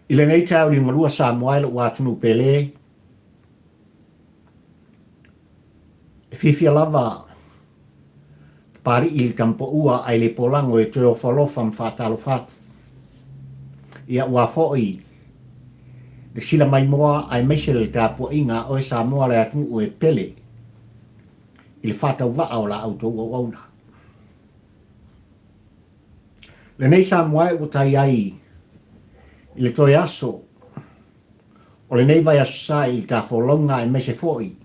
I lenei taeao liugalua Samoa e lou atunuu pele, e fiafia lava Papalii i le tamapoua ae le polago e toe ofo alofa ma faatalofa atu. Ia ua foi le sila maimoa aemaise le tapuaiga a oe Samoa le atunuu e pele i le faatauvaa o la outou auauna. Lenei Samoa e ua tai ai i le toe aso o lenei vaiaso sa i le ta folauga aemaise foi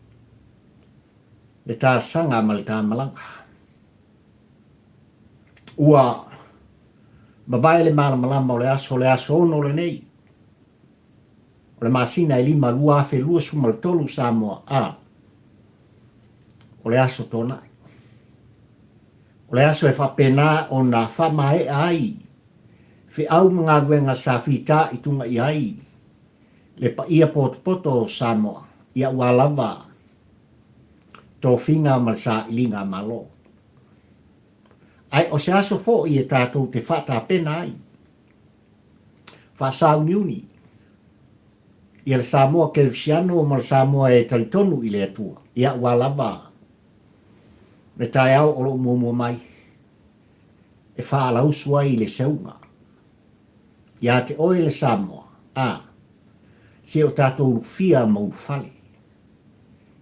le ta saga ma le ta malaga. Ua mavae le malamalama o le aso, le aso 6 lenei o le masina e 5 2023 Samoa a o le aso Toonai. O le aso e faapena ona faamaea ai feau ma galuega sa fitaituga i ai le paia potopoto o Samoa ia aua lava tofiga ma le sailiga a Malo. Ae o se aso foi e tatou te faatapena ai, faasauniuni ia le Samoa Kerisiano ma le Samoa e talitonu i le Atua, ia aua lava le taeao o lo o muamua mai e faalausu ai le seuga ia te oe le Samoa, a, se o tatou lufia ma ulufale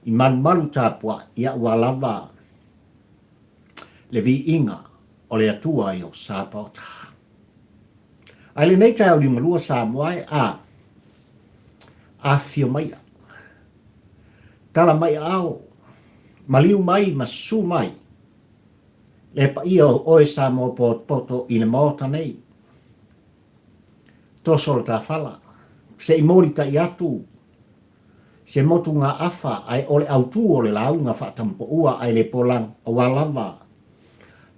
i malumalu tapuai, ia aua lava le viiga o le Atua i o Sapaota. Ae lenei taeao liugalua Samoa e, a, afifio maia, tala mai aao, maliu mai ma susu mai le paia o oe Samoa potopoto i le Maota nei. Toso le tafala, se i molitai atu se motugaafa ae o le autu o le lauga faatamapoua ae le polaga aua lava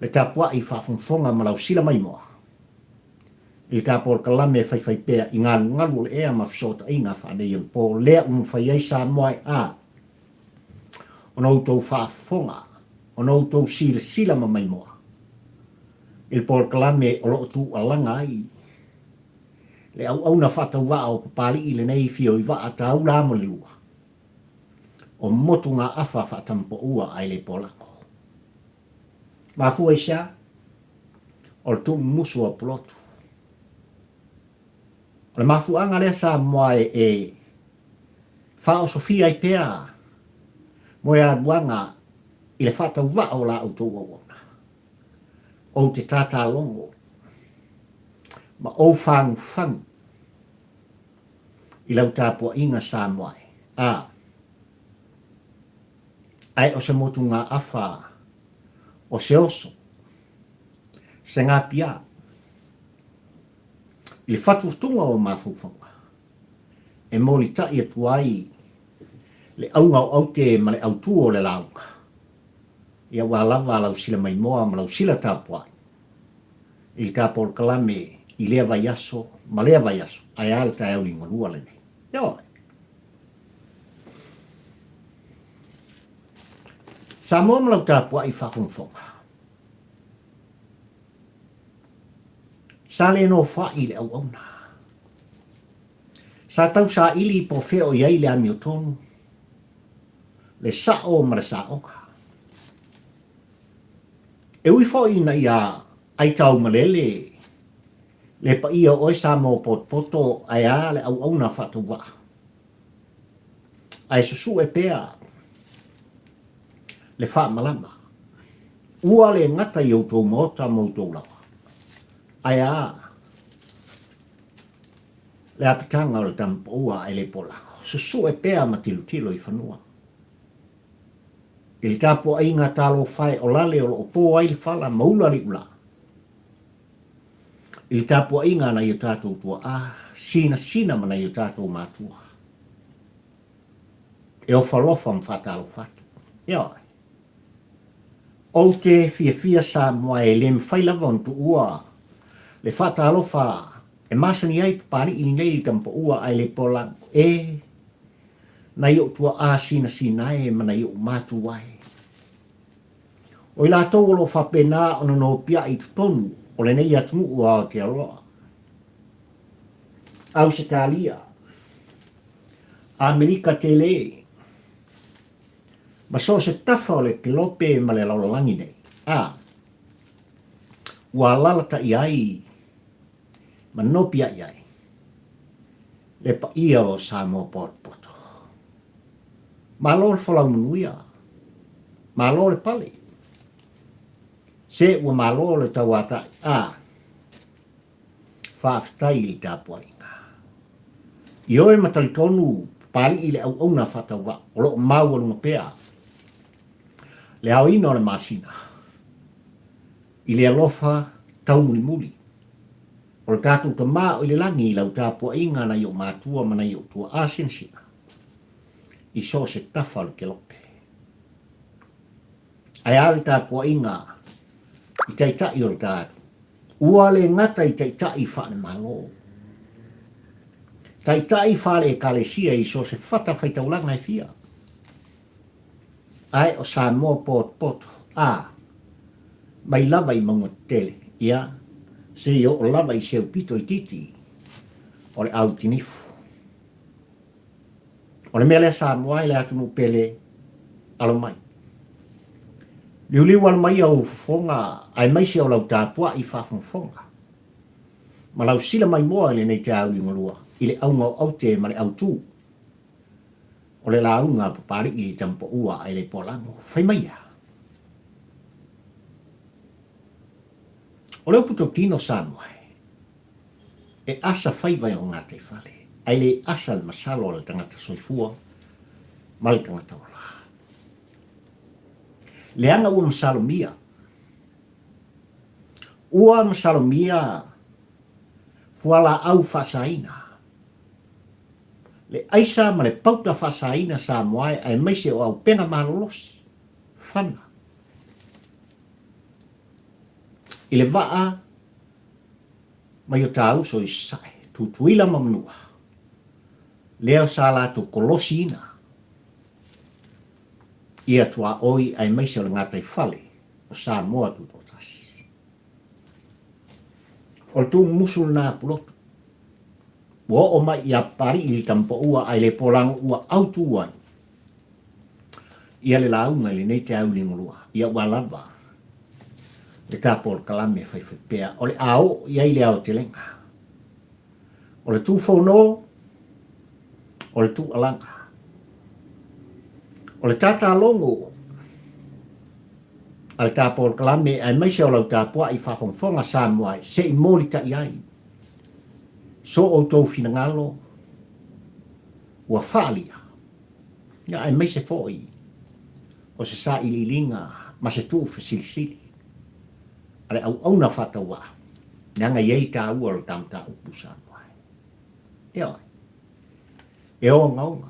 le tapuai faafogafoga ma lau sila maimoa i le ta polokalame e faifaipea i galugalu o le ea ma fesootaiga faaneionapo lea ua mafai ai Samoa e a ona outou faafofoga ona outou silasila ma maimoa i le polokalame o lo o tuualaga ai le auauna faatauvaa o Papalii lenei Fioivaa taula mo le lua o motugaafa faatamapoua ae le polago. Mafua i se a? O le tuumumusu o Pulotu. O le mafuaaga lea Samoa e e faaosofia ai pea moealuaga i le faatauvaa o la outou auauna. Ou te tātālogo ma ou fagufagu i lau tapuaiga Samoa e. A, ae o se motugaafa o se oso, se gapiā, i le fatufatuga o mafaufauga e molitai atu ai le auga o aute ma le autū o le lauga. Ia ua lava lau sila maimoa ma lau sila tapuai i le ta polokalame i lea vaiaso ma lea vaiaso, ae a le taeao liugalua lenei. Ioe. Samoa ma lau tapuai faafogafoga. Sa le nofoai le auauna. Sa tau saili po o fea o i ai le amiotonu, le sao ma le saoga. E ui foi ina ia aitau malele le paia o oe Samoa potopoto ae a le auauna faatauvaa, ae susue pea le faamalama. Ua le gata i outou maota ma outou laoa, ae a le apitaga o le tamapaua ae le polago. Susue pea ma tilotilo i fanua. I le tapuaiga talofa e o lale o lo o po ai le fala ma ula le iulā. I le tapuaiga a nai o tatou tuaa, sinasina ma nai o tatou matua. E ofo alofa ma faatalofa atu. Ioe. Ou te fiafia Samoa e le mafai lava ona tuua le faatalofa e masani ai Papalii lenei i le tamapaua ae le pola e nai ou tuaa sinasina e ma nai ou matua e. O i latou o lo o faapena ona nopiai i totonu o lenei atunuu o Aotearoa. Ausetalia, Amerika tele, ma so o se tafa o le kelope ma le lalolagi nei, a ua alalataʻi ai ma nopiaʻi ai le paia o Samoa potopoto. Malo le folau manuia, malo le pale, se ua malo le tauataʻi, a Faafetai i le tapuaiga. Ioe ma talitonu Papalii le auauna faatauvaa o lo o maualuga pea le aoina o le masina i le alofa taumulimuli o le tatou Tama o i le lagi i lau tapuaiga nai ou matua ma nai ou tuaa sinasina i so o se tafa o le kelope. Ae a le tapuaiga i taitai o le ta Ua le gata i taitai faale-Malo, taitai faale-Ekalesia i so o se fatafaitaulaga e fia, ae o Samoa potopoto, a, mai lava i mauga tetele, ia, seia oo lava i se aupito itiiti o le au tinifu. O le mea lea Samoa e le atunuu pele, alo mai. Liuliu alo mai au fofoga aemaise o lau tapuai faafogafoga ma lau sila maimoa i lenei taeao liugalua i le auga o aute ma le autū o le lauga a Papalii i Tamapaua ae le Poalago. Fai maia! O le upu tautino Samoa e. E asa faiva i lona gataifale, ae le asa le masalo a le tagata soifua ma le tagata ola. Leaga ua masalomia. Ua masalomia fualaau faasaina, le aisa ma le pauta faasaina Samoa aemaise o aupega malolosi, fana, i le vaa mai o ta uso i Sasae, Tutuila ma Manua, lea sa latou kolosiina ia tuaoi aemaise o le gataifale o Samoa Tutoatasi. O le tuumumusu lena a Pulotu. Ua oo mai ia Papalii i le Tamapaua ae le polago ua autu ai ia le lauga i lenei taeao ligolua, ia ua lava le ta polokalame faifaipea o le a oo i ai le aotelega. O le tūfono, o le tūalaga. O le tātālogo a le tā polokalame aemaise o lau tapuai faafogafoga Samoa ai, se i molitai ai so outou finagalo ua faaalia, ia aemaise foi o se sailiiliga ma se tuufesilisili a le auauna faatauvaa, leaga e i ai le taua o le ta mataupu Samoa. Ioe. E ogaoga.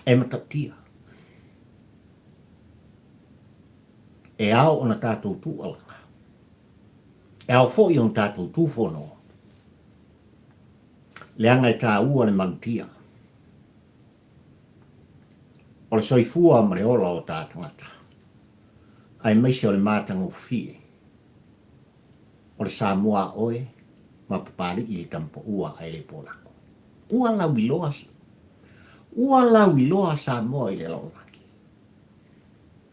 E matautia. E ao ona tatou tuualaga. E ao foi ona tatou tufono. Leaga e taua le malutia. O le soifua ma le ola o ta tagata, aemaise o le matagofie o le Samoa a oe ma Papalii le Tamapaua ae le Polako. Ua lauiloa, ua lauiloa Samoa i le lalolagi.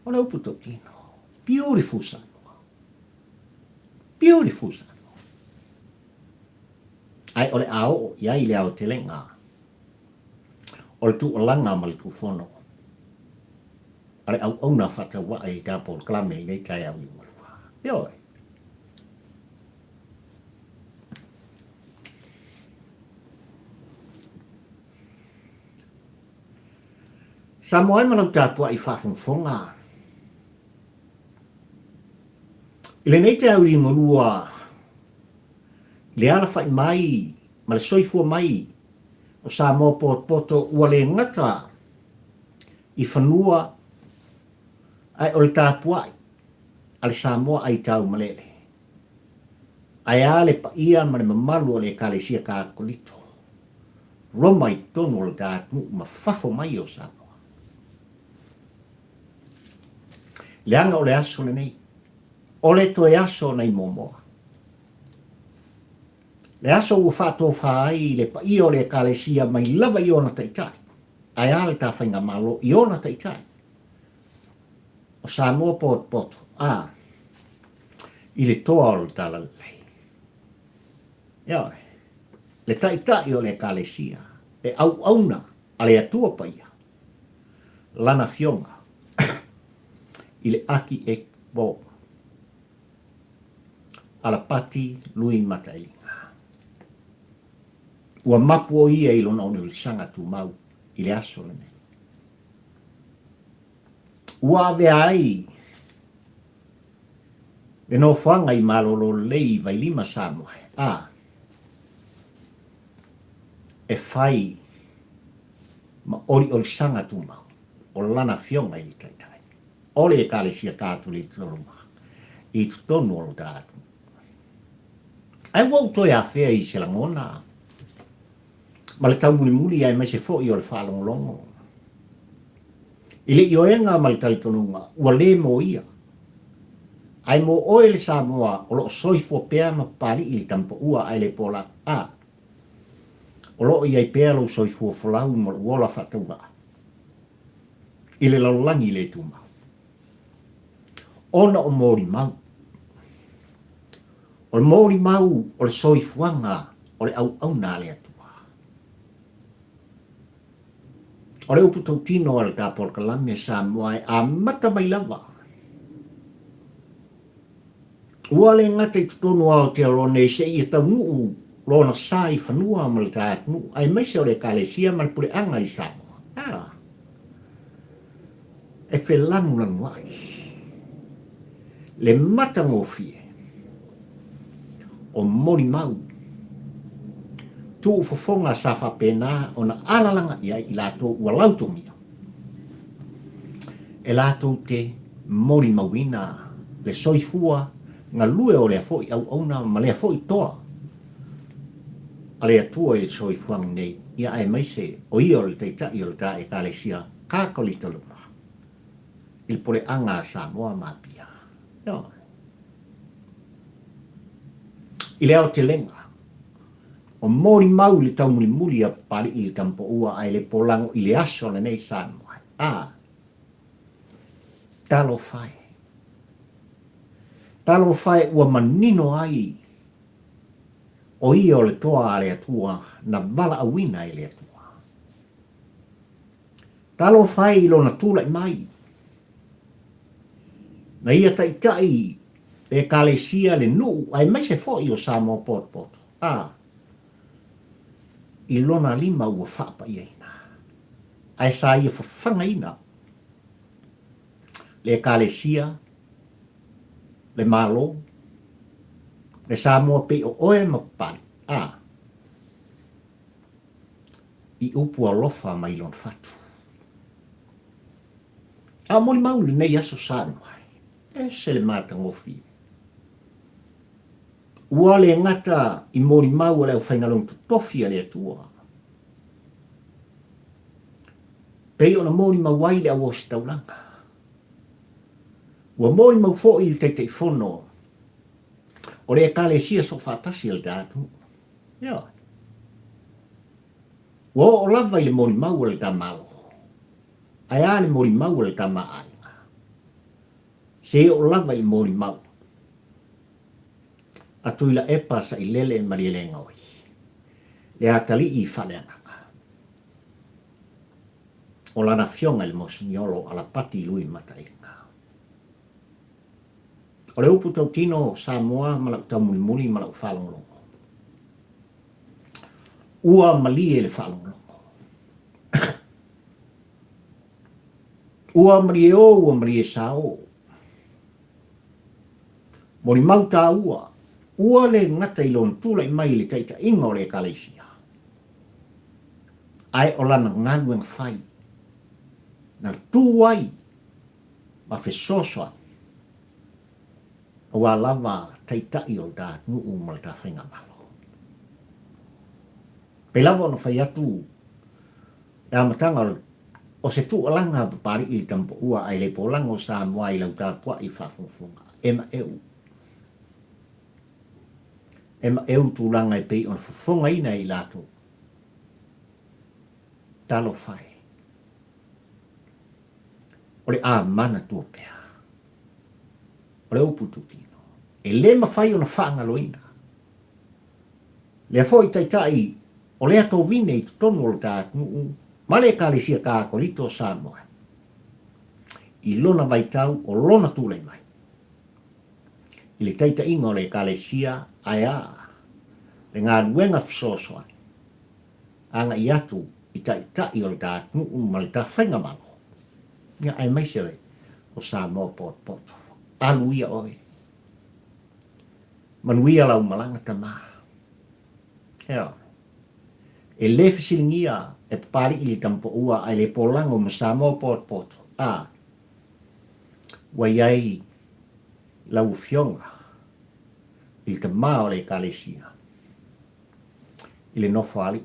O le upu tautino, beautiful Samoa, beautiful Samoa. Ae o le a oo i ai le aotelega o le tuualaga ma le tuufono a le auauna faatauvaa i ta polokalame i nei taeao i Umalua. Ioe. Samoa e ma lau tapuai faafogafoga i lenei taeao i Umalua i le alafai mai ma le soifua mai o Samoa potopoto ua le gata i fanua ae o le tapuai a le Samoa aitau malele. Ae a le paia ma le mamalu o le Ekalesia Katoliko Roma i totonu o le ta atunuu ma fafo mai o Samoa. Leaga o le aso lenei, o le toe aso nai Moamoa. Le aso ua faatofa ai le paia o le Ekalesia mai lava i ona taitai, ae a le ta faigamalo i ona taitai? O Samoa potopoto, a, i le toa o le Talalelei. Ioe, le taitai o le Ekalesia, le auauna a le Atua Paia, Lana Afioga i le Aki-e-po. Alapati Lui Matailiga. Ua mapu o ia i lona oliolisaga tumau i le aso lenei. Ua avea ai le nofoaga i malolo lelei i Vailima, Samoa, a e fai ma oliolisaga tumau o lana afioga i le Taitai o le Ekalesia Katoliko Roma i totonu o lo ta atunuu. Ae ua ou toe afea i se lagona ma le taumulimuli aemaise foi o le faalogologo i le ioega ma le talitonuga ua le mo ia, ae mo oe le Samoa o lo o soifua pea ma papali'i le Tamapaua ae le Pola a o lo o i ai pea lou soifua folau ma lou ola faatauvaa i le lalolagi le tumau ona o molimau. O le molimau o le soifuaga o le auauna a le Atua. O le upu tautino a le ta polokalame Samoa e amata mai lava. Ua le gata i totonu o Aotearoa nei seia taunuu lona sa i fanua ma le ta atunuu, aemaise o le Ekalesia ma le puleaga i Samoa. A, e felanulanuai le matagofie o molimau tuufofoga sa faapena ona alalaga i ai i latou ua lautogia e latou te molimauina le soifua galue o lea foi auauna ma lea foi toa a le Atua i le soifuaga nei, ia aemaise o ia o le Taitai o le ta Ekalesia Kakolika Roma i le puleaga a Samoa ma Apia. Ioe. I le aotelega, o molimau i le taumulimuli a Papali'i i le Tamapaua ae le polago i le aso lenei Samoa. A, talofa e. Talofa e ua manino ai o ia o le toa a le Atua na valaauina e le Atua. Talofa e i lona tulai mai, na ia taitai le Ekalesia, le nuu aemaise foi o Samoa potopoto, a, i lona lima ua faapaiaina, ae sa ia fafagaina le Ekalesia, le Malo, le Samoa pei o oe ma Papalii, a, i upu alofa mai lona fatu. A o molimau lenei aso Samoa, ese le matagofie. Ua le gata i molimau a le aufaigaluega totofi a le Atua, pei ona molimau ai le auositaulaga. Ua molimau foi le Taitaifono o le Ekalesia Soofaatasi a le atunuu. Ioe. Ua oo lava i le molimau a le Tamalo, ae a le molimau a le Tama a Aiga? Se i oo lava i le molimau a Tuilaepa Sailele Malielegaoi, le atalii faaleagaga o lana afioga i le Mosiniolo Alapati Lui Matailiga. O le upu tautino o Samoa ma lau taumulimuli ma lau faalogologo. Ua malie le faalogologo. Ua malie o, ua malie sao. Molimau tāua, ua le gata i lona tulai mai i le taitaiga o le Ekalesia, ae o lana galuega fai, na tu ai ma fesoasoani aua lava taitai o le ta atunuu ma le ta faigamalo. Pei lava ona fai atu le amataga o se tuualaga a Papali'i i le Tamapaua ae le polaga o Samoa i lau tapuai faafogafoga e maeu. E maʻeu tulaga e pei ona fofogaina e i latou. Talofa e. O le a manatua pea. O le upu tutino. E le mafai ona faagaloina. Lea foi taitai o lea tovine i totonu o le ta atunuu ma le Ekalesia Kakolito o Samoa i lona vaitau o lona tulai mai i le taitaiga o le Ekalesia ae a le galuega fesoasoani agai atu i taitai o le ta atunuu ma le ta faigamalo, ia aemaise o Samoa potopoto. Alu ia oe. Manuia lau malaga tama. Ea. E le fesiligia e Papali'i le Tamapoua ae le polago ma Samoa potopoto. A. Ua i ai lau Afioga i le tama o le Ekalesia i le Nofoalii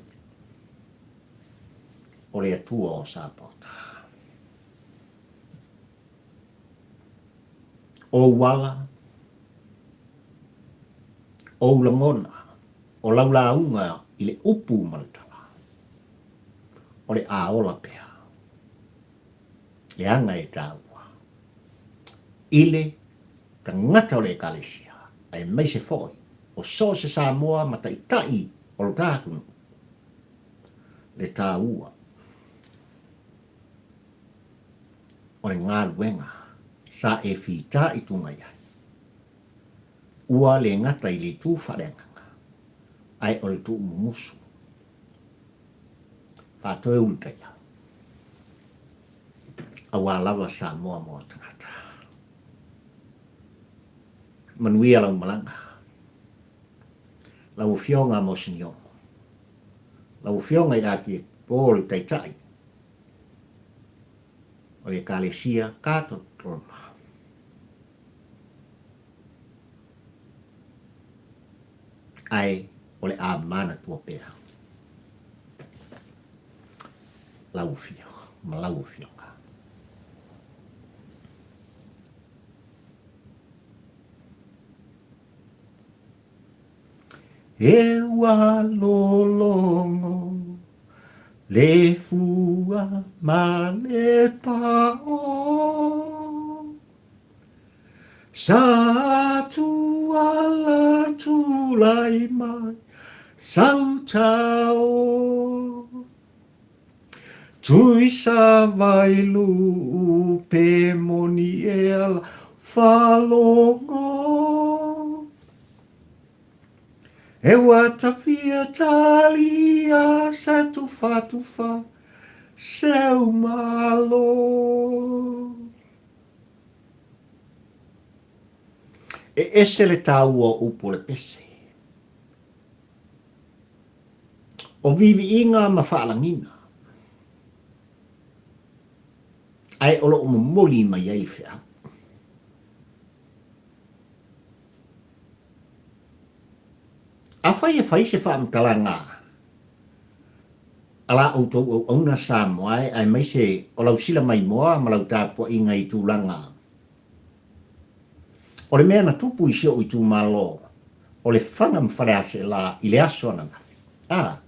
o le Atua o Sapota. Ou ala, ou lagona, o lau lauga i le upu ma le tala, o le a ola pea, leaga e taua i le tagata o le Ekalesia, aemaise foi o so o se Samoa ma taitai o lo ta atunuu, le taua o le galuega sa e fitaituga i ai. Ua le gata i le itu faaleagaga, ae o le tuumumusu. Faatoe Ulutaia, aua lava Samoa mo tagata. Manuia lau malaga. Lau Afioga Mosiniono. Lau Afioga i le Akiepo o le Taitai o le Ekalesia Katoliko Roma. Ae o le a manatua pea lau afioga ma lau afioga. E ua lologo le fua ma le pao. Sa tuala tulai mai sautao. Tui sa vai luu pe moni e ala whalongo. E ua tawhia talia sa tuwhatuwha seu malo. E ese le taua o upu o le pese. O viiviiga ma faalagina, ae o lo o momoli mai ai le feau. Afai e fai se faamatalaga a la outou auauna Samoa e, aemaise o lau sila maimoa ma lau tapuaiga i tulaga o le mea na tupu i si ou itumalo o Lefaga ma Faleaseela i le aso ananafi, a,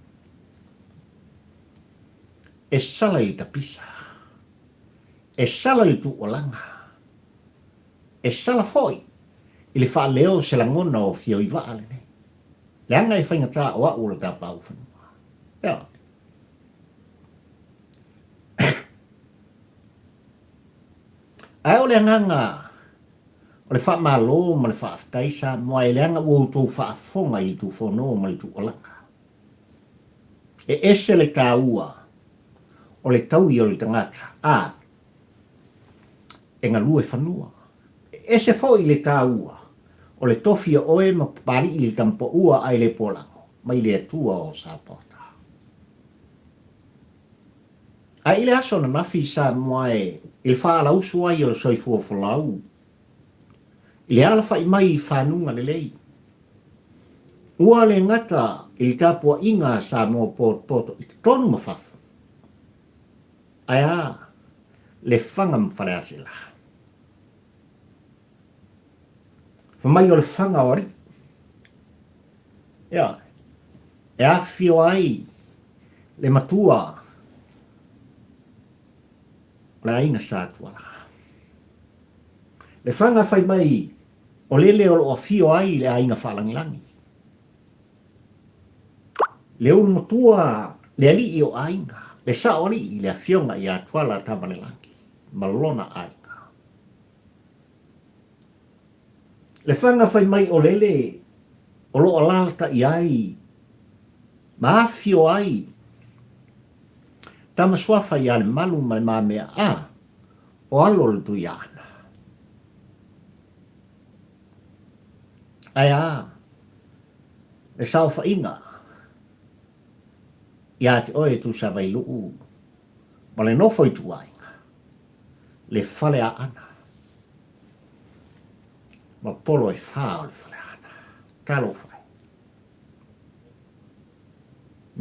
e sala i le tapisa, e sala i le tuualaga, e sala foi i le faaleo o se lagona o Fioivaa lenei, leaga e faigata o au o le Tapaaufanua. Ioe. Ae o le agaga o le faamalo ma le faafetai Samoa e leaga ua outou faafofoga i le tufono ma le tuualaga. E ese le taua o le taui o le tagata, a e galue fanua. E ese foi le taua o le tofi o oe ma Papali'i le Tamapoua ae le Polago mai le Atua o Sapota. Ae i le aso ananafi Samoa e i le faalausu ai o le soifua folau i le alafa'i mai i fanuga lelei. Ua le gata i le tapua'iga a Samoa potopoto i totonu ma fafo, ae a Lefaga ma Faleaseela. Fa mai o le faga o alii. Ia, e afifio ai le matua o le aiga Sa Tuala. Le faga fai mai o lele o lo o afio ai le aiga faalagilagi. Le ulu matua le alii o aiga, le sao alii le afioga ia Tuala Tamalelagi ma lona aiga. Le faga fai mai o lele o lo o alalatai ai ma afifio ai tama suafa ia Lemalu ma Le Mamea a o alo o le Tuiaana. Ae a le saofaiga ia te oe Tuisavailuu ma le nofo ituaiga, le Faleaana ma polo e fā o le Faleaana. Talofa e!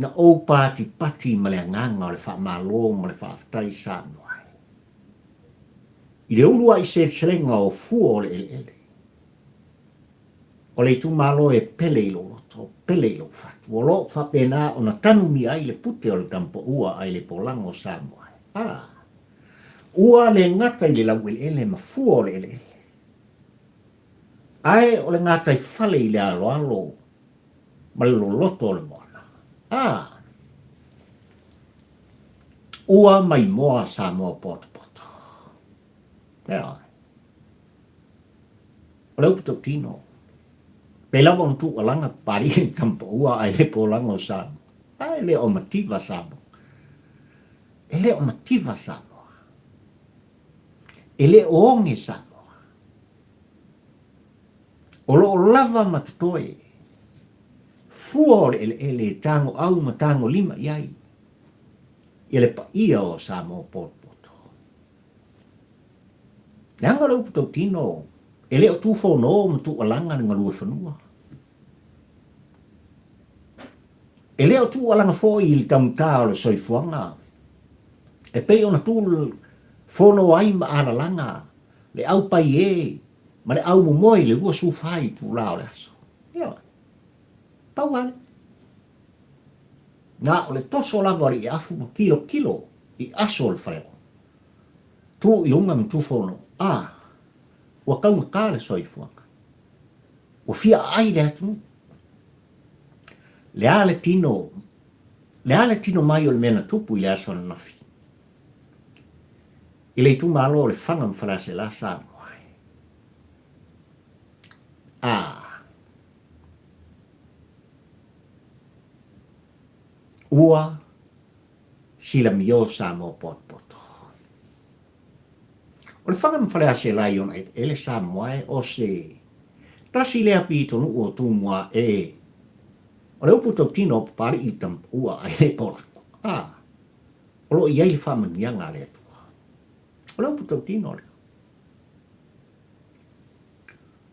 Na ou patipati ma le agaga o le faamalo ma le faafetai Samoa e. I le uluai seleselega o fua o le eleele, o le itumalo e pele i lou loto, pele i lou fatu, o lo o faapena ona tanumia ai le pute o le tamapaua ai le polago o Samoa e. A! Ua le gata i le laueleele ma fua o le eleele, ae o le gataifale i le aloalo ma le loloto o le moana. A! Ua maimoa Samoa potopoto. Ioe. O le upu tautino, pei lava ona tuualaga Papalii i le tamapaua ae le polaga o Samoa. A e le o mativa Samoa. E le o mativa Samoa. E le o oge Samoa. O lo o lava ma totoe fua o le eleele e tagoau ma tagolima i ai ia le paia o Samoa potopoto. Leaga o le upu tautino, e le o tufono ma tuualaga le galue fanua. E le o tuualaga foi i le taugata o le soifuaga, e pei ona tufono ai ma alalaga le au paie ma le au momoe i le 24 itula o le aso. Ioe. Pau lava lea. Na o le toso lava o le iafu ma kilokilo i aso o le faleoa. Tu i luga ma tufono, a, ua taugata le soifuaga. Ua fia aai le atunuu. Le a le tino, le a le tino mai o le mea na tupu i le aso ananafi? I le itumalo o Lefaga ma Faleaseela Samoa e. A. Ua silamio Samoa potopoto. O Lefaga ma Faleaseela i ona eleele Samoa e o se tasi lea pitonuu o Tumua e o le upu tautino o Papalii i Tamapaua ae le Polago. A. O lo o i ai le faamanuiaga a le Atua. O le upu tautino lea.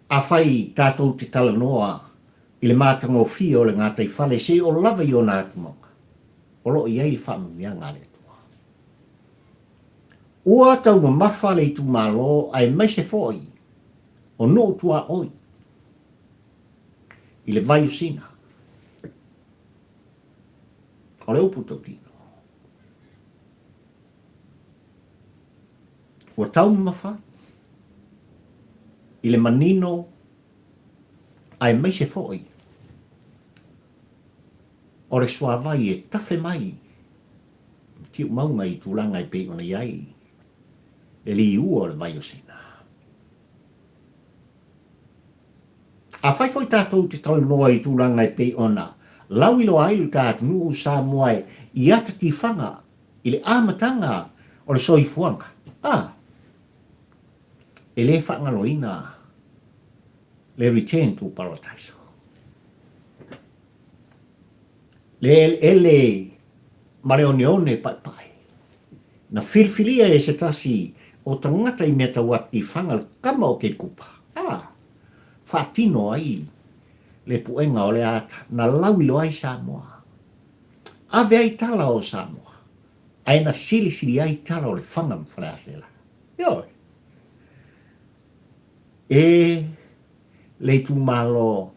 Afai tatou te talanoa i le matagofie o le gataifale se i o lava i ona atumauga, o lo o i ai le faamanuiaga a le Atua. Ua taumamafa le itumalo aemaise foi o nuu tuaoi i le vai o Sina. O le upu tautino, ua taumamafa i le manino aemaise foi o le suavai e tafe mai i Tiumauga i tulaga e pei ona i ai le liua o le vai o Sina. Afai foi tatou te talanoa i tulaga e pei ona lauiloa ai lo ta atunuu Samoa i ata tifaga i le amataga o le soifuaga, a, e le faagaloina le return to paradise. Le eleele ma le oneone paepae na filifilia e se tasi o tagata i mea tau atu i Faga le tama o Keikupa, a faatino ai le puega o le ata na lauiloa ai Samoa. Ave ai tala o Samoa, ae na silisili ai tala o Lefaga ma Faleaseela. Ioe. E le itumalo.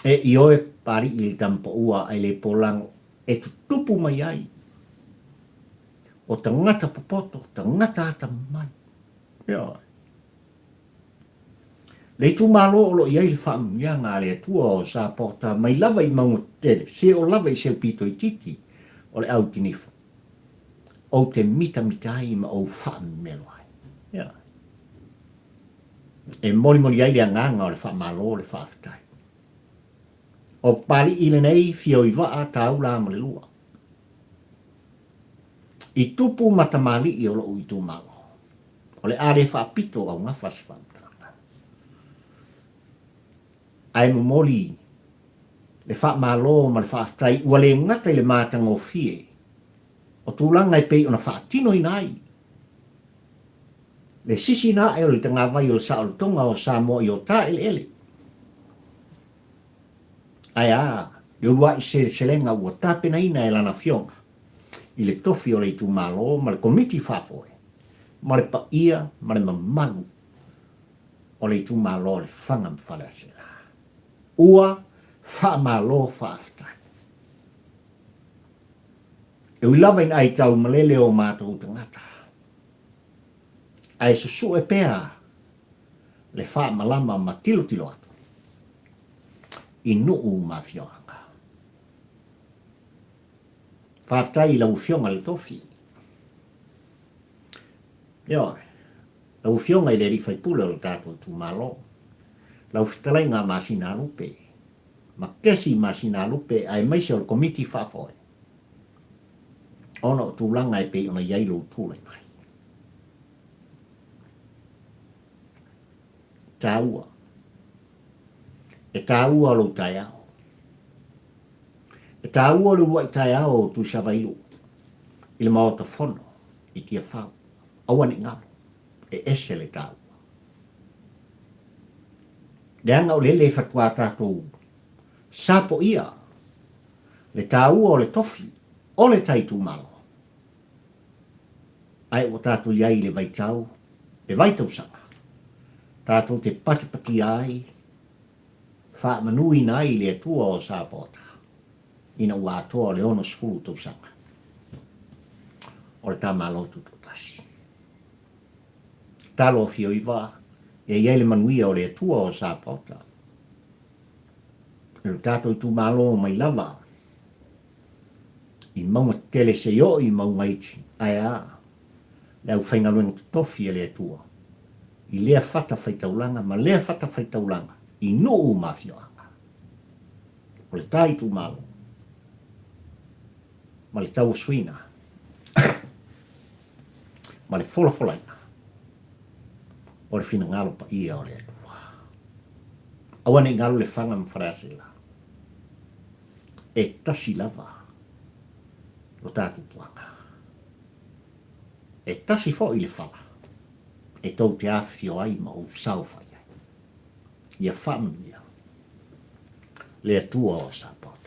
E ioe Papali'i i le tamapaua ae le polago e tutupu mai ai o tagata popoto, tagata atamamai. Ioe. Le itumalo o lo o i ai le faamanuiaga a le Atua o Sapota mai lava i mauga tetele, seoo lava i se pito itiiti o le au tinifu, ou te mitamita ai ma ou faamemelo ai. Ioe. E molimoli ai le agaga o le faamalo le faafetai. O Papali'i lenei fio i vaa taula ma le lua. I tupu ma tamalii o lo'u itumalo. O le a le faapito augafa se faamatalaga. Ae momoli le faamalo ma le faafetai ua le gata i le matagofie o tulaga e pei ona faatinoina ai le sisina ae o le tagavai o le saolotoga o Samoa i o ta eleele. Ae a le uluai seleselega ua tapenaina e lana Afioga i le tofi o le itumalo ma le Komiti Faafoe ma le paia ma le mamalu o le itumalo o Lefaga ma Faleaseela. Ua faamalo faafetai. E ui lava ina aitau malele o matou tagata, ae susue pea le faamalama ma tilotilo atu i nuu ma afioaga. Faafetai i lau Afioga i le Tofi. Ioe, lau Afioga i le Alii Faipule o le tatou itumalo, lau fetalaiga Masinalupe, ma Kesi Masinalupe aemaise o le Komiti Faafoe, ona o tulaga e pei ona i ai lou tulai mai. Taua. E taua lou taeao. E taua le uluai taeao o Tuisavailu i le Maota Fono i Tiafau. Aua ne i galo, e ese le taua. Leaga o lele e faatoa tatou sapoia le taua o le tofi o le ta itumalo. Ae ua tatou i ai i le vaitau, le vaitausaga, tatou te patipatia ai, faamanuina ai i le Atua o Sapaota, ina ua atoa le 60 tausaga o le ta Malo Tutoatasi. Talo Afioiva, ia i ai le manuia o le Atua o Sapaota, i lo tatou itumalo mai lava i mauga tetele se i oo i mauga iti, ae a le aufaigaluega totofi a le Atua i lea fatafaitaulaga ma lea fatafaitaulaga i nuu ma afioaga o le ta itumalo ma le tauasuina ma le folafolaina o le finagalo paia o le Atua. Aua ne i galo Lefaga ma Faleaseela. E tasi lava lo tatou puaga. E tasi foi le fala e tou te afifio ai ma ou saofai ai. Ia faamanuia le Atua o Sapota.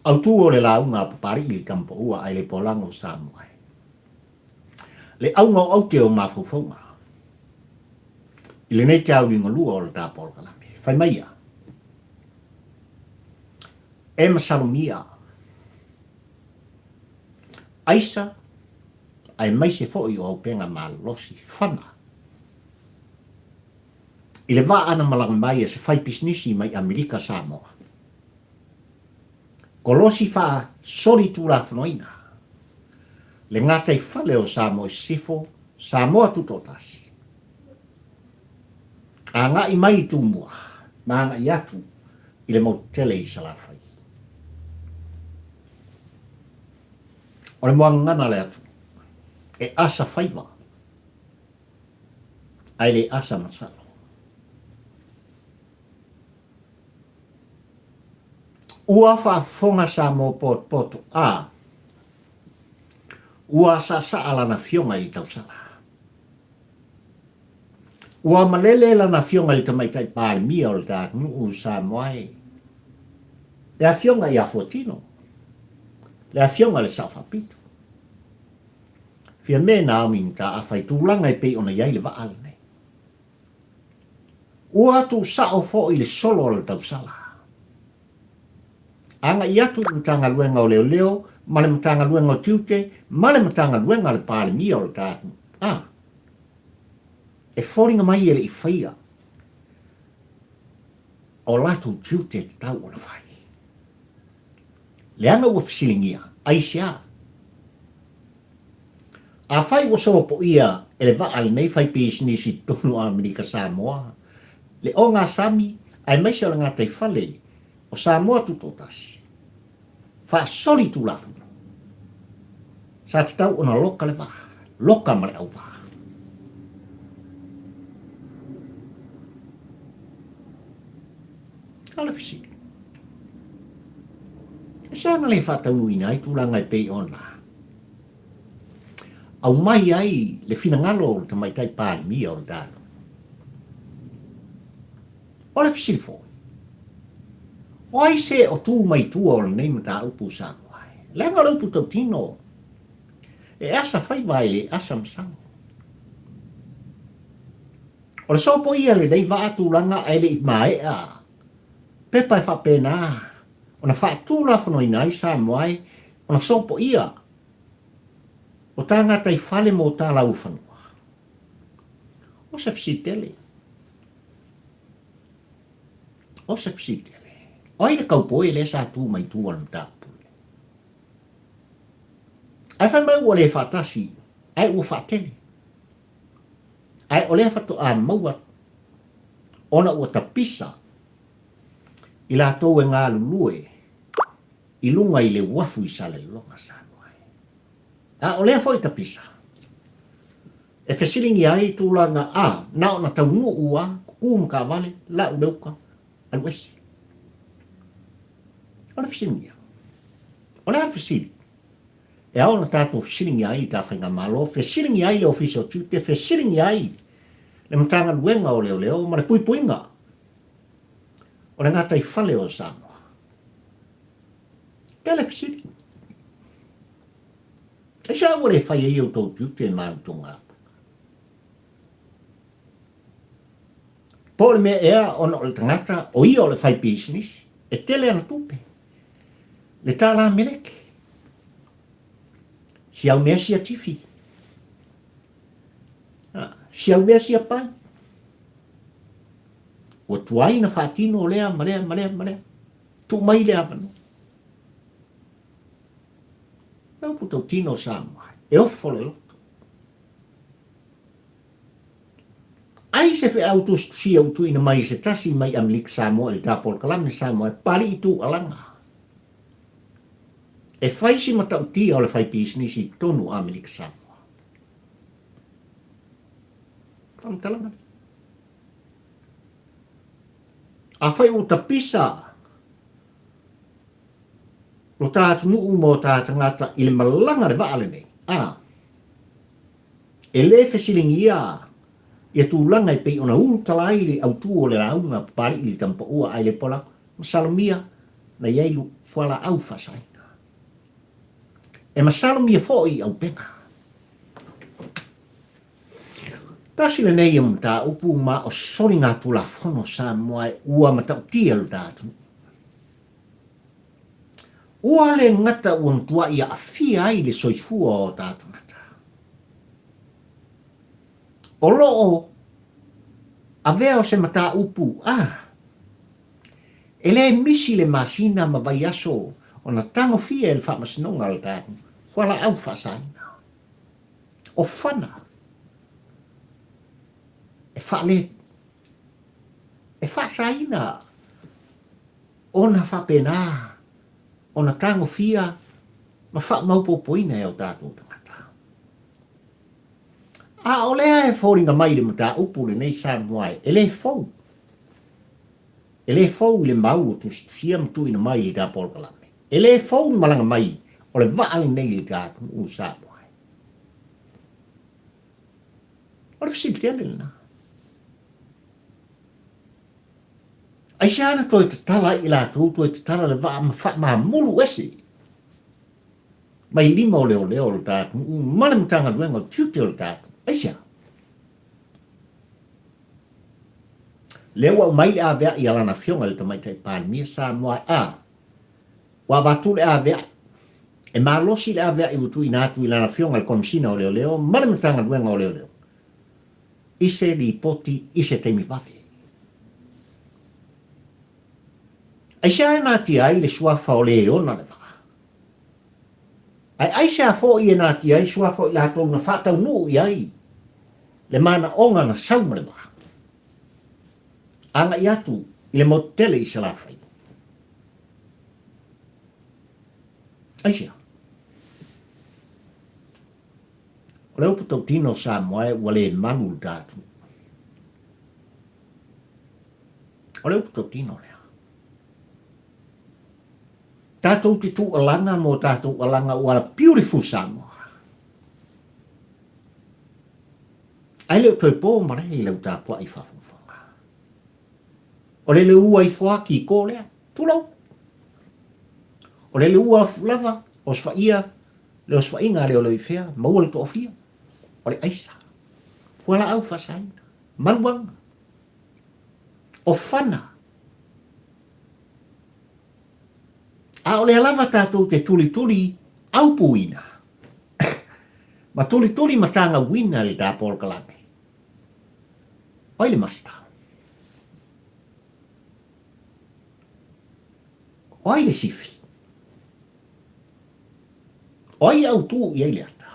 Autu o le lauga a Papali'i i le Tamapaua ae le Polago o Samoa e. Le auga o aute o mafaufauga i lenei te auligalua o le ta polokalame. Fai mai ia, e masalomia aisa aemaise foi o aupenga malosi fana i le vaa na malaga mai e se faipisinisi mai Amerika Samoa. Kolosi faasolitulafonoina le gataifale o Samoa i Sisifo, Samoa Tutoatasi. Agai mai i Tumua ma agai atu i le motu tele i Salafai. O le moagana le atunuu e asa faiva ae le asa masalo. Ua faafofoga Samoa potopoto a ua saasaa lana afioga i le tausala. Ua malele lana afioga i le Tamaitai Palemia o le ta atunuu Samoa e, le afioga ia Fuatino, le afioga i le Sao Faapito. Fiame Naomi Mataafa i tulaga e pei ona i ai le vaa lenei. Ua tuusao foi le solo a le tausala. Agai atu i le Matagaluega o Leoleo ma le Matagaluega o Tiute ma le Matagaluega a le Palemia o le ta atunuu. A. E foliga mai e le i faia o latou tiute e tatau ona fai. Leaga ua fesiligia, aisea? Afai ua solopoia e le vaa lenei faipisinisi i totonu o Amerika Samoa, le ogasami aemaise o le gataifale o Samoa Tutoatasi, faasoli Tulafono, sa tatau ona loka le vaa, loka ma le auvaa. A o le fesili, aisea na le faataunuuina ai tulaga e pei ona aumai ai le finagalo o le Tamaitai Palemia o le tatou? O le fesili foi, o ai se o tu mai tua o lenei mataupu i Samoa ai? Leaga o le upu tautino, e asa faiva e le asa masalo. O le sopoia lenei vaa tulaga ae le i maea pepa e faapena ona faatulafonoina ai Samoa ai ona sopoia o ta gataifale mo ta laufanua. O se fesili tele. O se fesili tele. O ai le kaupoe lea sa tu mai tua o le mataupu lenei? Ae fai mai ua le faatasi ae ua faatele. Ae o lea faatoa maua atu ona ua tapisa i latou e galulue i luga i le uafu i Salelologa, Samoa e. A o lea foi tapisa e fesiligia ai tulaga a na ona taunuu a kuku ma taavale lau le uta alu ese. O le fesiligia. O le a le fesili? E ao ona tatou fesiligia ai i ta Faigamalo, fesiligia ai le Ofisa o Tiute, fesiligia ai le Matagaluega o Leoleo ma le Puipuiga o le Gataifale o Samoa. Tele fesili. Aisea ua le fai ai outou tiute ma outou galuega? Po o le mea ea ona o le tagata o ia o le fai pisinisi, e tele ana tupe. Le tālā meleke. Si au mea sia tifi. Si au mea sia pai. Ua tuai na faatino lea ma lea ma lea ma lea. Tuu mai le avanoa. Le upu tautino o Samoa, e ofo le loto. Ai se feau tusitusia ua tuuina mai e se tasi mai Amerika Samoa i le ta polokalame Samoa e pali i tūalaga. E fai si matautia o le fai pisinisi i totonu o Amerika Samoa. Faamatalaga lea. Afai ua tapisa lo ta atunuu ma o ta tagata i le malaga le vaa lenei, a e le fesiligia ia tulaga e pei ona ulutala ai le autu o le lauga a Papalii i le Tamapaua ae le Polau, masalomia na i ai lu fualaau faasaina. E masalomia foi i aupega. Tasi lenei o mataupu ma o soligatulafono Samoa e ua matautia lo ta atunuu. Ua le gata ua matuai aafia ai le soifua o ta tagata. O lo o avea o se mataupu a e le misi le masina ma vaiaso ona tagofia e le Faamasinoga o le ta fualaau faasaina. O fana e faale e faasaina ona faapena ona tagofia ma faamaopoopoina e o tatou tagata. A o lea e foliga mai le mataupu lenei Samoa e le fou. E le fou i le mau o tusitusia ma tuuina mai i le ta polokalame. E le fou le malaga mai o le vaa lenei i le ta atunuu Samoa. O le fesili tele lena. Aisea na toe tatala ai i latou, toe tatala le vaa ma faamamulu ese? mai lima o leoleo o le ta atunuu ma le Matagaluega o Tiute o le ta atunuu. Aisea? Lea ua aumai le aveai a lana afioga i le Tamaitai Palemia Samoa a ua avatu le aveai e malosi le aveai ua tuuina atu i lana afioga i le Komesina o Leoleo ma le Matagaluega o Leoleo i se lipoti i se taimi vave. Aisea e natia ai le suafa o le ona le vaa? Ae aisea foi e natia ai suafa o i latou na faataunuu i ai le manaoga na sau ma le vaa? Agai atu i le motu tele i Salafai. Aisea? O le upu tautino o Samoa e ua le malu le ta atunuu. O le upu tautino lea. Tatou te tuualaga mo tatou alaga ua la beautiful Samoa. Ae le o toe po malae i lau tapuai faafogafoga. O le leua ifo a kiko lea, tulou. O le leua afu lava, osofaiga, le osofaiga a Leoloifea, maua le toafia, o le aisa, fualaau faasaina, maluaga, o fana. A o lea lava tatou te tulituli aupuina ma tulituli matagauina le ta polokalame. O ai le master? O ai le sifi? O ai e autu i ai le ata?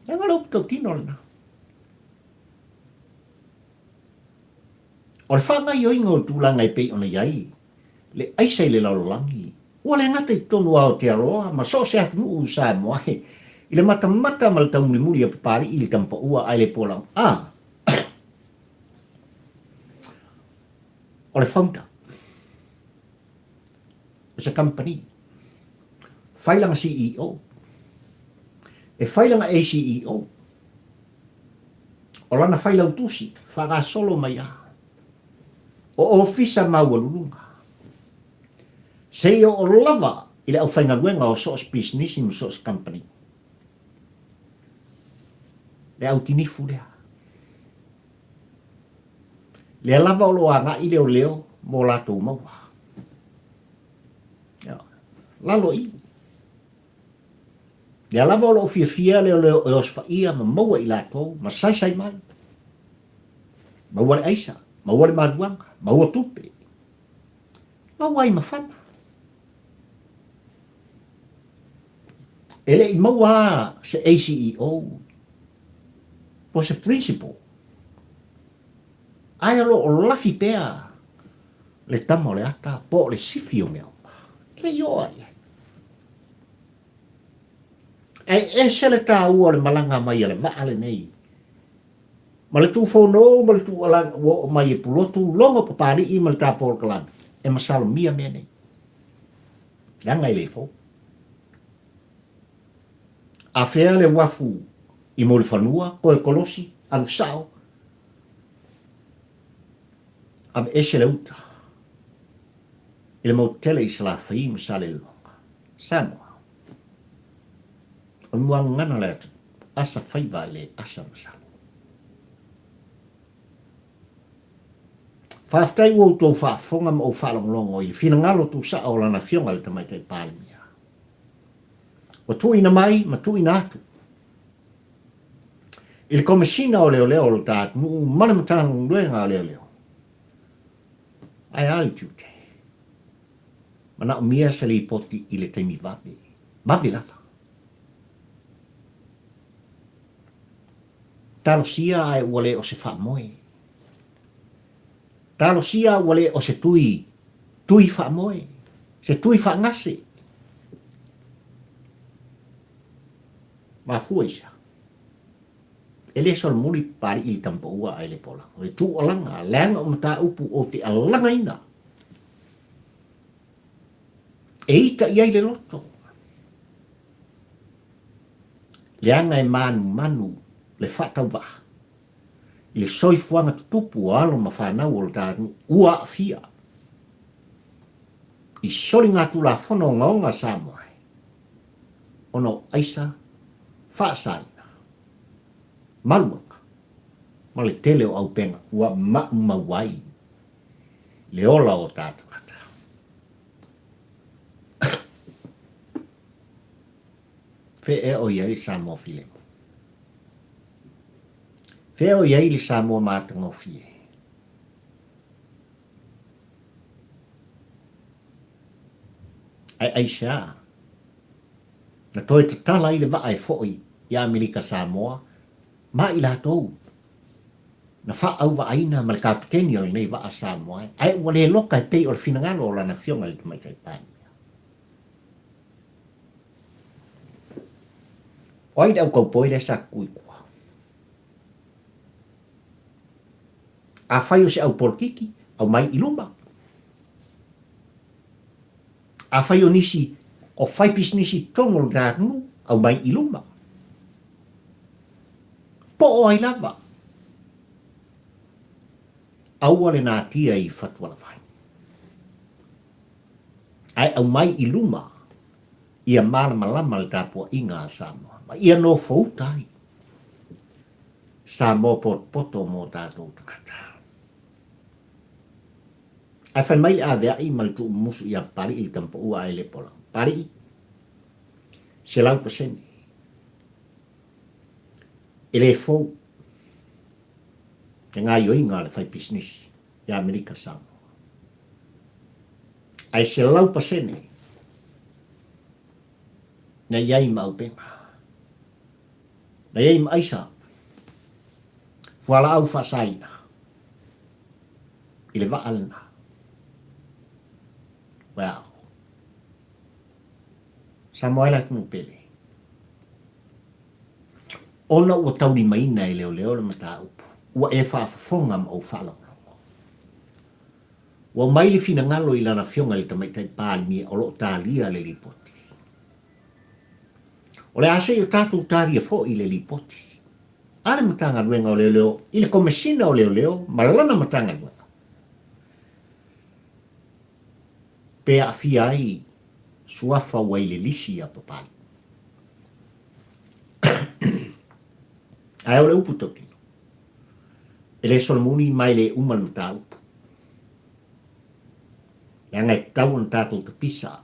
Leaga o le upu tautino lena. O le faagaioiga o le tulaga e pei ona i ai le aisa i le lalolagi, ua le gata i totonu o Aotearoa ma so o se atunuu i Samoa i le matamata ma le taumulimuli a Papalii i le Tamapaua ae le Pualaga. A! O le founder o se kamupani, fai lana CEO, e fai lana ACEO, o lana failautusi faagasolo mai lava, o ofisa maualuluga, seia oo lava i le aufaigaluega o so o se pisinisi ma so o se kamupani. Le autinifu lea. Lea lava o lo o agai leoleo mo latou maua. Lalo i. Lea lava o lo o fiafia leoleo e osofaia ma maua i latou ma saisai mai. Maua le aisa, maua le maluaga, maua tupe. Maua ai ma fana. E le i maua a se ACEO po se principal. Ae o lo o lafi pea le tama o le ata po o le sifi o mea uma. E le i oo a i ai. Ae ese le taua o le malaga mai a le vaa lenei. Ma le tufono ma le tuualagi ua oo mai e Pulotu, logo Papalii ma le ta polokalame e masalomia mea nei. Leaga e le fou. A fea le uafu i Mulifanua, koe kolosi, alu sao, aveese le uta i le motu tele i Salafai ma Salelologa. Samoa. O le muagagana le atunuu, asa faiva i le asa masalo. Faafetai ua outou faafofoga ma ou faalogologo i le finagalo tuusao o Lana Afioga i le Tamaitai Palemia. Ua tuuina mai ma tuuina atu i le Komesina o Leoleo o lo ta atunuu ma le Matagaluega a Leoleo. Ae a le tiute? Manaomia se lipoti i le taimi vave, vave lava. Talosia ae ua le o se faamoe. Talosia ua le o se tui, tui faamoe, se tui faagase. Mafua i sea? E le solomuli Papalii i le tamapaua ae le polago. E tuualaga, leaga o mataupu ou te alagaina. E ita i ai le loto. Leaga e manumanu le faatauvaa i le soifuaga tutupu o alo ma fanau o lo ta nuu ua aafia. I soligatulafono ogaoga a Samoa ona o aisa faasaina, maluaga ma le tele o auupega ua maumau ai le ola o ta tagata. Fea ea o i ai le Samoa filemu? Fea o i ai le Samoa matagofie? Ae aisea na toe tatala ai le vaa e foi i Amerika Samoa ma i latou na faaauvaaiina ma le kapeteni o lenei vaa Samoa ae ua le loka e pei o le finagalo o lana afioga i le Tamaitai Palemia. O ai le au kaupoi lea sa tutu i tua? Afai o se au polokiki, aumai i luma. Afai o nisi o fai pisinisi i totonu o le atunuu, aumai i luma. Po o ai lava, aua le natia i fatualavai. Ae aumai i luma ia malamalama le tapuaiga a Samoa ma ia nofouta ai Samoa potopoto mo tatou tagata. Ae fai mai le aveai ma le tuumumusu ia Papalii le tamapaua ae le pola. Papalii, 100%. E le fou le gaioiga a le fai pisinisi i Amerika Samoa. Ae 100% na i ai ma aupega. Na i ai ma aisa, fualaau faasaina i le vaa lena. Well, Samoa e le atunuu pele. Ona ua taulimaina e leoleo le mataupu, ua e faafofoga ma ou faalogologo. Ua aumai le finagalo i lana afioga i le Tamaitai Palemia o lo o talia le lipoti. O le a se i o tatou talia foi le lipoti a le Matagaluega o Leoleo i le Komesina o Leoleo ma lana Matagaluega pe aafia ai suafa ua i le lisi a Papalii. Ae o le upu tautino, e le solomuli ma e le uma le mataupu. Leaga e tatau ona tatou tapisa.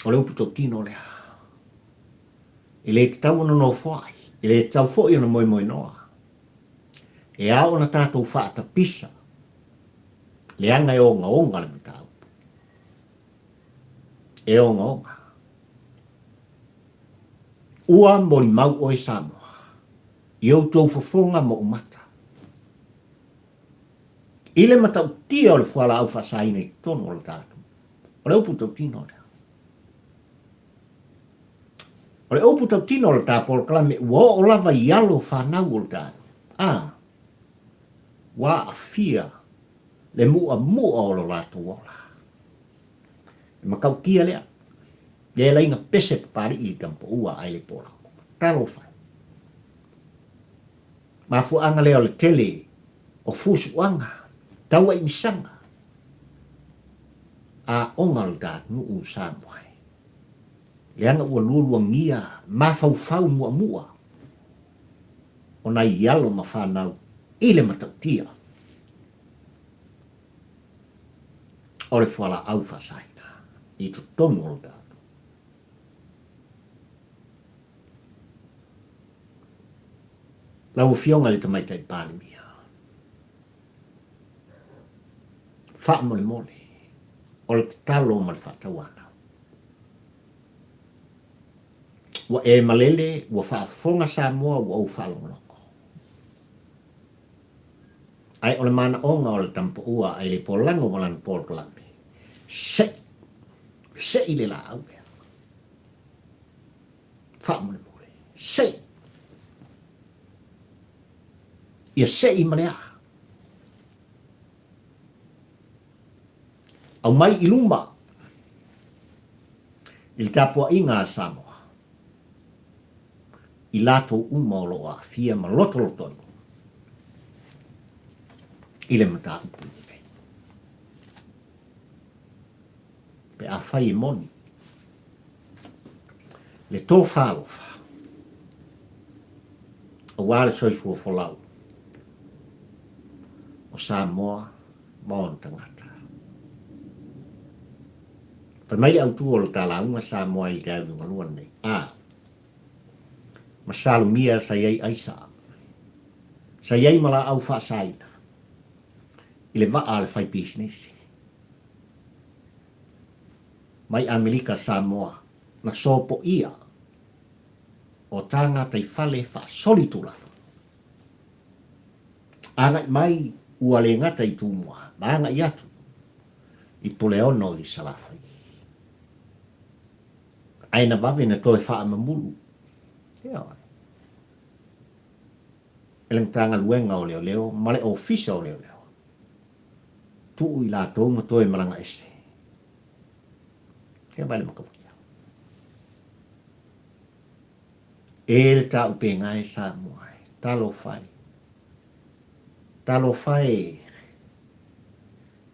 O le upu tautino lea. E le tatau ona nofoai, e le tatau foi ona moemoenoa. E ao ona tatou faatapisa, leaga e ogaoga le mataupu. E ogaoga. Ua molimau oe Samoa i outou fofoga ma ou mata. I le matautia o le fualaau faasaina i totonu o le ta atunuu. O le upu tautino lea. O le upu tautino o le ta polokalame ua oo lava i alo fanau o le ta atunuu. A, ua aafia le mu'amu'a o lo latou ola. E matautia lea. Le laina pese Papalii i le tamapaua ae le polago. Talofa e. Mafuaaga lea o le tele o fusuaga, tauaimisaga, aoga o le ta atunuu Samoa e. Leaga ua lualuagia mafaufau muamua o nai alo ma fanau i le matautia o le fualaau faasaina i totonu o le ta atunuu. Lau Afioga i le Tamaitai Palemia, faamolemole, o le tatalo ma le faatauanau. Ua e malele, ua faafofoga Samoa, ua ou faalogologo. Ae o le manaoga o le tamapaua a le polago ma lana polokalame, sei, sei le laau lea. Faamolemole, sei. Ia sei ma le aa. Aumai i luma i le tapuaiga a Samoa i latou uma o lo o aafia ma lotolotoina i le mataupu lenei. Pe afai e moni le tofa alofa aua le soifua folau o Samoa ma ona tagata. Fai mai le autu o le ta lauga Samoa i le taeao liugalua lenei, a masalomia sa i ai aisa, sa i ai ma laau faasaina i le vaa a le faipisinisi mai Amerika Samoa na sopoia o ta gataifale faasolitulafono. Agai mai ua le gata i Tumua ma agai atu i Puleono i Salafai. Ae na vave na toe faamamulu e le Matagaluega o Leoleo ma le Ofisa o Leoleo. Tuu i latou ma toe malaga ese. Ia vaai le matautia. E le taupega e Samoa e, talofa e. Talofa e i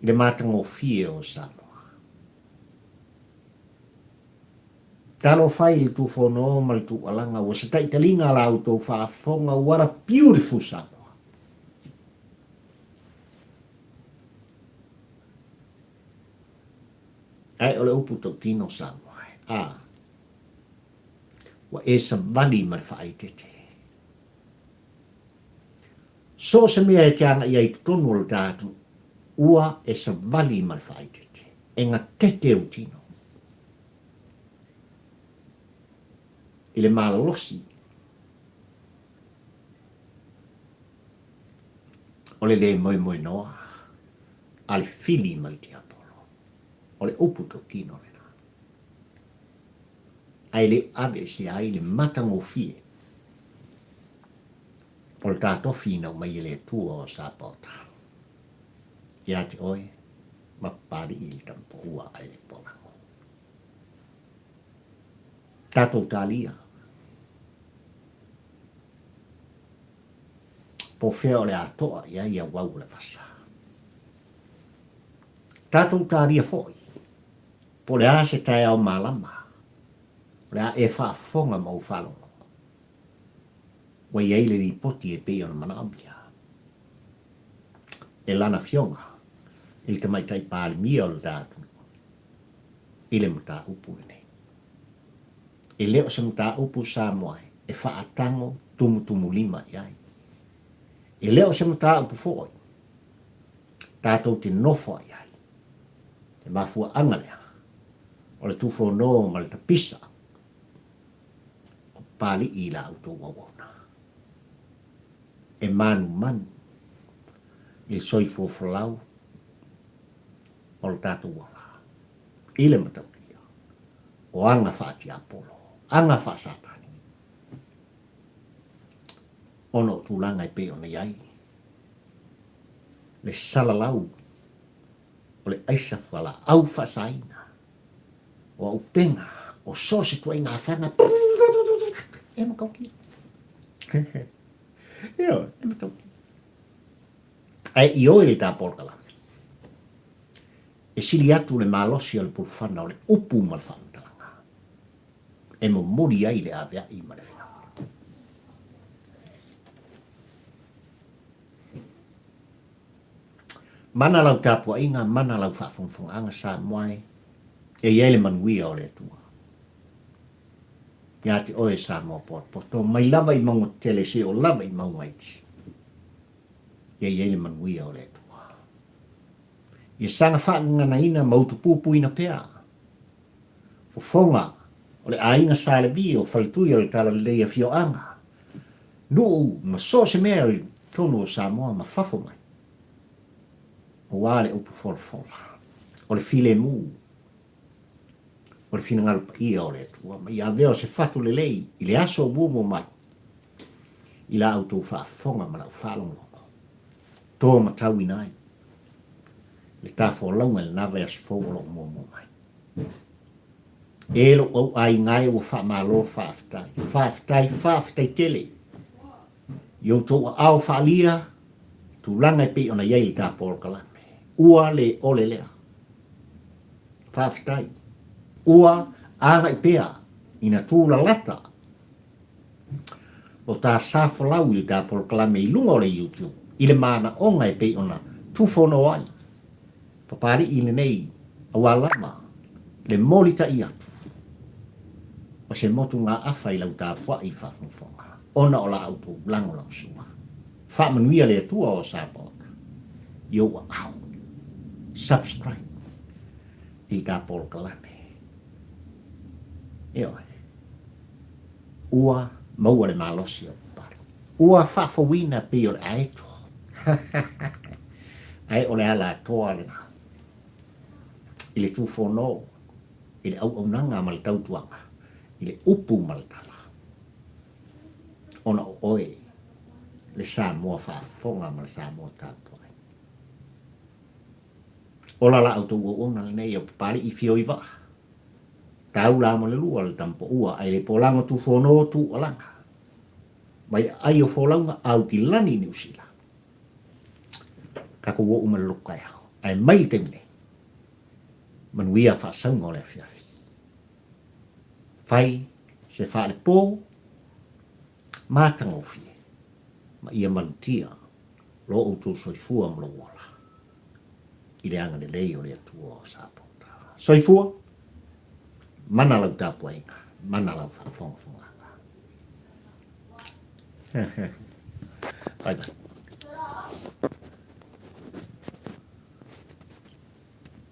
le matagofie o Samoa. Talofa e i le tufono ma le tuualaga ua se taitaliga a la outou faafofoga, what a beautiful Samoa. Ae o le upu tautino Samoa e, a ua e savali ma le faaeteete. So o se mea e te agai ai i totonu o le ta atunuu, ua e savali ma le faaeteete, e gatete ou tino i le malolosi o le lē moemoenoa a le fili ma le tiapolo. O le upu tautino lena. Ae le aveesea ai le matagofie o le ta tofi ina aumai e le Atua o Sapaota ia te oe ma Papalii le Tamapoua ae le Polago. Tatou talia. Po fea o le a toa i ai auau o le vasa. Tatou talia foi, po o le a se taeao malama, o le a e faafofoga ma ou faalogologo. Ua i ai le lipoti e pei ona manaomia e lana Afioga i le Tamaitai Palemia o le ta atunuu i le mataupu lenei. E le o se mataupu Samoa e faatago tumutumulima i ai. E le o se mataupu foi tatou te nofo ai ai. Le mafuaaga lea o le tufono ma le tapisa o Papalii i la outou auauna e manumanu i le soifua folau o lo tatou ola i le matautia o aga faatiapolo, aga faasatani, ona o tulaga e pei ona i ai le salalau o le aisa fualaau faasaina, o auupega, o so o se ituaiga afaga, e matautia. Ioe, e matautia. Ae ioe le ta polokalame. E sili atu le malosi o le pulufana o le upu ma le faamatalaga e momoli ai le aveai ma le finagalo. Mana lau tapuaiga, mana lau faafogafogaaga Samoa e, e i ai le manuia o le Atua. Ia te oe Samoa potopoto, mai lava i mauga tetele seia oo lava i mauga iti. Ia i ai le manuia o le Atua. Ia saga faagaganaina ma utupupuina pea fofoga o le aiga Sa Levi o Faletui o le Talalelei Afioaga, nuu ma so o se mea i totonu o Samoa ma fafo mai, aua le upu folafola, o le filemu, o le finagalo paia o le Atua, ma ia avea o se fatu lelei i le aso o muamua mai, i la outou faafofoga ma lau faalogologo, to matauina ai le ta folauga i lena vaiaso fou o lo o muamua mai. E lou au aiga e ua faamalo faafetai, faafetai, faafetai tele i outou aao faaalia tulaga e pei ona i ai le ta polokalame. Ua le ole lea. Faafetai. Ua agai pea ina tūlalata o tā sa folau i le tā polokalame i luga o le YouTube i le manaoga e pei ona tufono ai Papali'i lenei aua lava le molita'i atu o se motugaafa i lau tapua'i faafogafoga ona o la outou lagolagosua. Faamanuia le Atua o Sapaota i ou aao. Subscribe i le ta polokalame. Ioe. Ua maua le malosi o Papali'i. Ua faafouina pei o le aeto. Ae o le ala atoa lena i le tufono, i le auaunaga ma le tautuaga, i le upu ma le tala, ona o oe le Samoa faafofoga ma le Samoa tapuai. Ola la outou auauna lenei o Papali'i Fio i Vaa, taula mo le lua le tamapoua ae le polago tufono tuualaga mai aai o folauga Aukilani i Niusila. Tatou oo ma le loto taeao. Ae mai le taimi nei, manuia faasauga o le afiafi. Fai se faalepo matagofie ma ia malutia lo outou soifua ma lou ola i le agalelei o le Atua o Sapota. Soifua, mana lau tapuaiga, mana lau faafogafogaga. Bye bye.